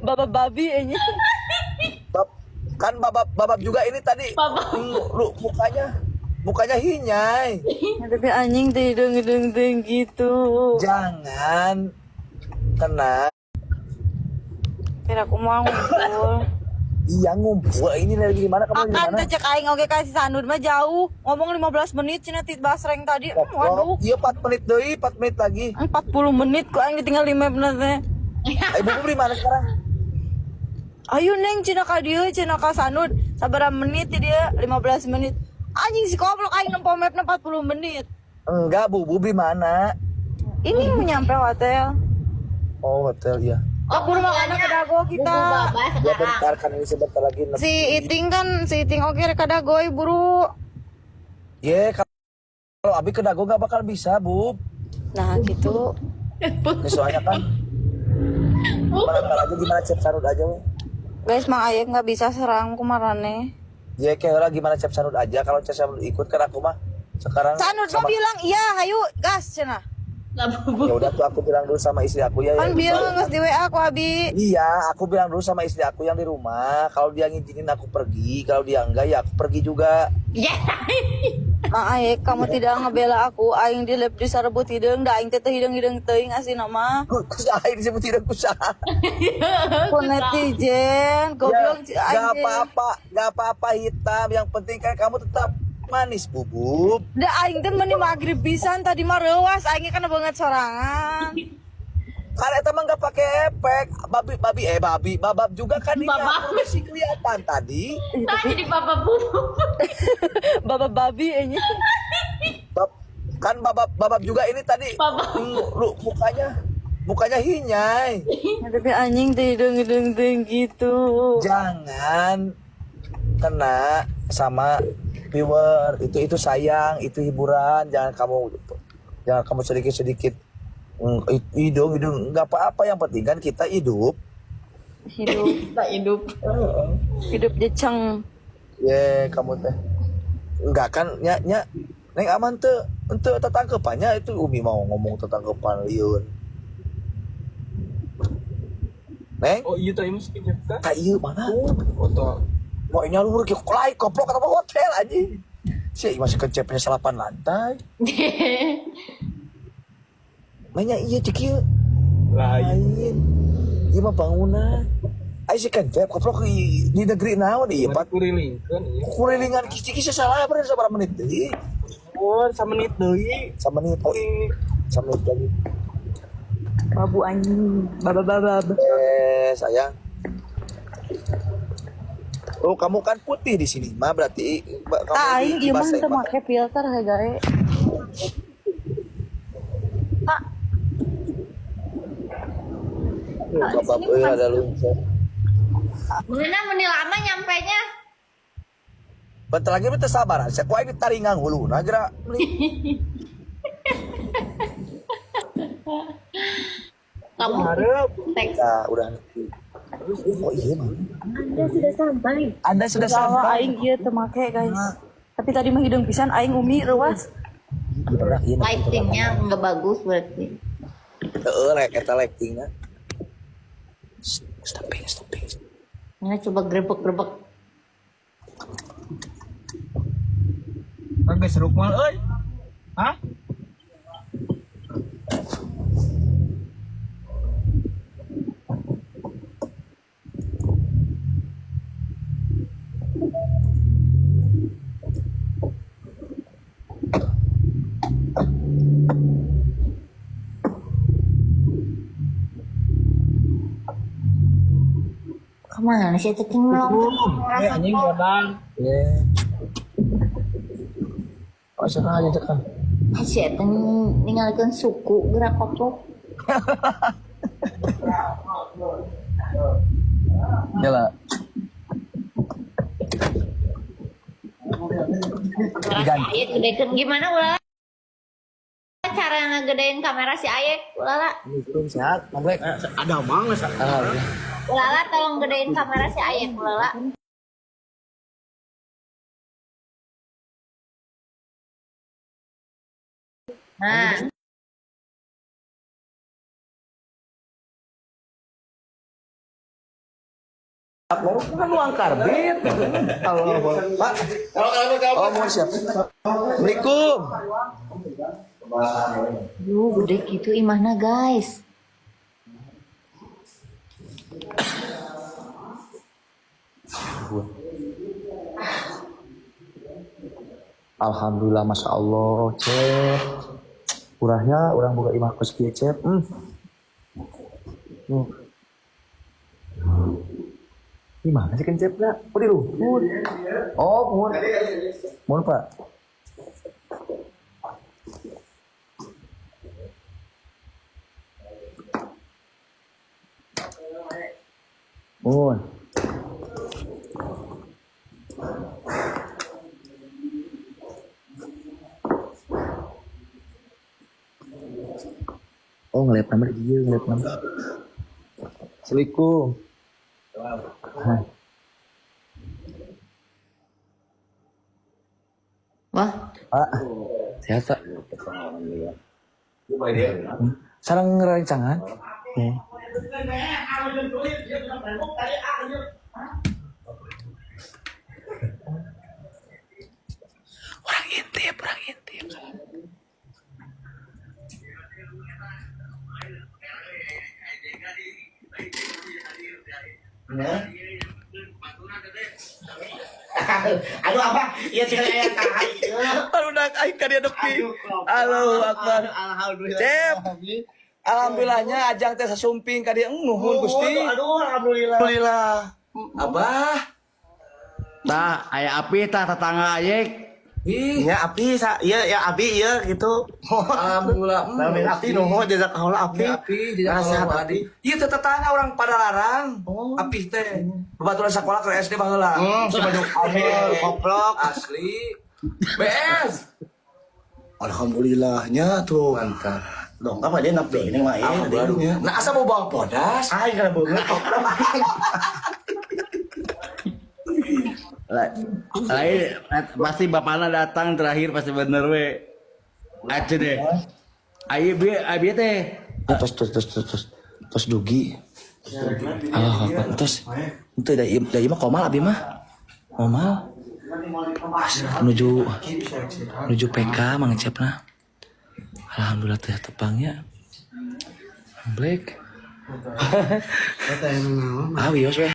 Bapak babi ini. Bab, kan babab babab juga ini tadi. Babab. Lu mukanya mukanya hinyai. Tapi anjing teh hidung-hidung gitu. Jangan kena. Kira aku mau ngumpul. Iya ngumpul ini lagi di mana, kamu lagi di Akan mana? teh cek aing oge ka si Sanud mah jauh. Ngomong 15 menit cenah ti basreng tadi. Waduh. Iya 4 menit deui, 4 menit lagi. 40 menit kok aing ditinggal di map teh. Eh, Bubu di mana sekarang? Ayo neng cenah ka dieu cenah ka Sanud. Sabaraha menit ti dia? 15 menit. Anjing si goblok aing nempo mapna 40 menit. Enggak, Bubu di mana? Ini mau nyampe hotel. Oh, hotel ya. Oh, buru makan ke Dago Bubu kita. baba Ya sekarang. bentar kan ini sebentar lagi. Si Iting kan, si Iting oke rek ka Dago buru. Ye, kalau Abi ke Dago nggak bakal bisa, Bub. Nah, gitu. Ini soalnya kan bentar aja gimana Cep Sanud aja, weh. Guys, Mang Ayek nggak bisa serang kumarane. Ya kayak lah gimana Cep Sanud aja. Kalau Cep Sanud ikut kan aku mah sekarang Sanud mah sama- bilang iya, hayu gas cenah. Lah bubu. Ya udah tuh aku bilang dulu sama istri aku ya. Kan ya, bilang geus di WA aku Abi. Iya, aku bilang dulu sama istri aku yang di rumah. Kalau dia ngizinin aku pergi, kalau dia enggak ya aku pergi juga. Ya. Mang Ayek, kamu tidak ngebela aku, aing di lab disarebut hideung, da aing teh teu hideung-hideung teuing asli mah. Kusaha ini disebut tidak kusaha. Ku netizen, goblok Ya, aing gak teh. apa-apa, gak apa-apa hitam. Yang penting kan kamu tetap manis, Bubub. Da aing teh meni magrib pisan tadi mah reuas, aing kan banget sorangan. Karena itu emang gak pakai efek. Babi, babi, eh babi, babab juga kan ini Babab. aku masih kelihatan tadi. Nah, jadi baba bubu. Bapak babi ini. Bab, kan babab babab juga ini tadi. Babab. Lu mukanya mukanya hinyai. Tapi anjing teh hidung-hidung teuing gitu. Jangan kena sama viewer. Itu sayang, itu hiburan. Jangan kamu sedikit-sedikit hidung hidung nggak apa-apa, yang penting kan kita hidup. Hidup, Tak hidup. hidup jeceng. Ye, kamu teh. Enggak kan nya nya Neng aman tuh untuk tetangkepannya itu Umi mau ngomong tetangkepan liun. Neng, Oh iya tadi mesti kan? ka ieu mana? Oh toh. Mau ini luhur ki kulai koplok atau hotel anjing. Si masih kencepnya 8 lantai. Mainnya iya cek ieu. Lain. Lain. Ieu mah bangunan. Ai si kencep koplok di negeri naon ieu pat Kurilingkeun iya. kurilingan kiciki salah bener sabaraha menit deui. Oh, samenit deui. Samenit oh samenit lagi. Babu anjing, baba baba. Eh, sayang. Oh, kamu kan putih di sini mah berarti kamu Aing di ieu mah bahasa teu make filter he gae. Ah, Bapak euy ada lunca. Mana meni lama nyampenya? Bentar lagi bete sabar, saya ku aing ditaringang huluna geura. Kamu Hareup. teks. Ya, udah nanti. Oh iya mah. Anda sudah sampai. Anda sudah salah sampai. aing ieu teu make guys. Tapi tadi mah hideung pisan aing Umi reuas. Udah, iya, nanti Lightingnya nggak bagus berarti. Heeh, rek eta lightingna. Stopping, stopping. Mana coba grebek-grebek. Kan geus seruk mal euy. Hah? Kemana sih itu ting melompat? Eh anjing bodang. Iya. Oh, sekarang aja tekan. Si eta ninggalkeun suku gerak koplok. Ya lah. Kamera si Ayek gedekeun gimana ulah? Cara ngegedein kamera si Ayek, ulala. Assalamualaikum sehat, Mang Black. Ada mang lah. Alhamdulillah. Ulala tolong gedein kamera si Ayek, ulala. Nah, Kan uang karbit. Allah, Pak. Oh, mau siap. Assalamualaikum. Duh, gede gitu imahna guys. Alhamdulillah, masya Allah, Cep. Urahnya orang buka imah kos kieu, Cep. Di mana sih kan Cepna? Oh di luhur. Oh, mohon. Mohon Pak. Mohon. Oh, ngeliat nama dia, ngeliat nama. Assalamualaikum. Hai. Wah, Pak, sehat Pak. Sarang rencangan. Ya. Orang intip, orang intip. Aduh apa? Iya cek aya tahan. Aduh, nak aing ka dia depi. Allahu Akbar. Alhamdulillah. Cep. Alhamdulillahnya ajang teh sasumping ka dieu nuhun Gusti. Aduh, alhamdulillah. Alhamdulillah. Abah. Tah, aya api tah tetangga ayek. Ih, Ya api sa, iya ya api iya gitu. alhamdulillah. Alhamdulillah api nuhun jazakallah api. Api, api Nah, sehat jazakallah api. Iya teh tetangga orang pada larang. Oh. Api teh. Babaturan sekolah ke SD baheula. Si baju koplok. Asli. BS. Alhamdulillahnya tuh. Mantap. Dong apa dia nap ini mah iya. Alhamdulillah. Nah, asa mau bawa podas? Aing kana beungeut koplok. Lain pasti bapakna datang terakhir pasti bener we. Aja deh. Ayo bi, abi teh. Terus terus terus terus terus terus dugi. Allah Akbar. Terus itu da ieu da ieu mah komal abi mah. Komal. As, menuju menuju PK Mang Cepna. Alhamdulillah teh tepangnya. Black. Ah, wios weh.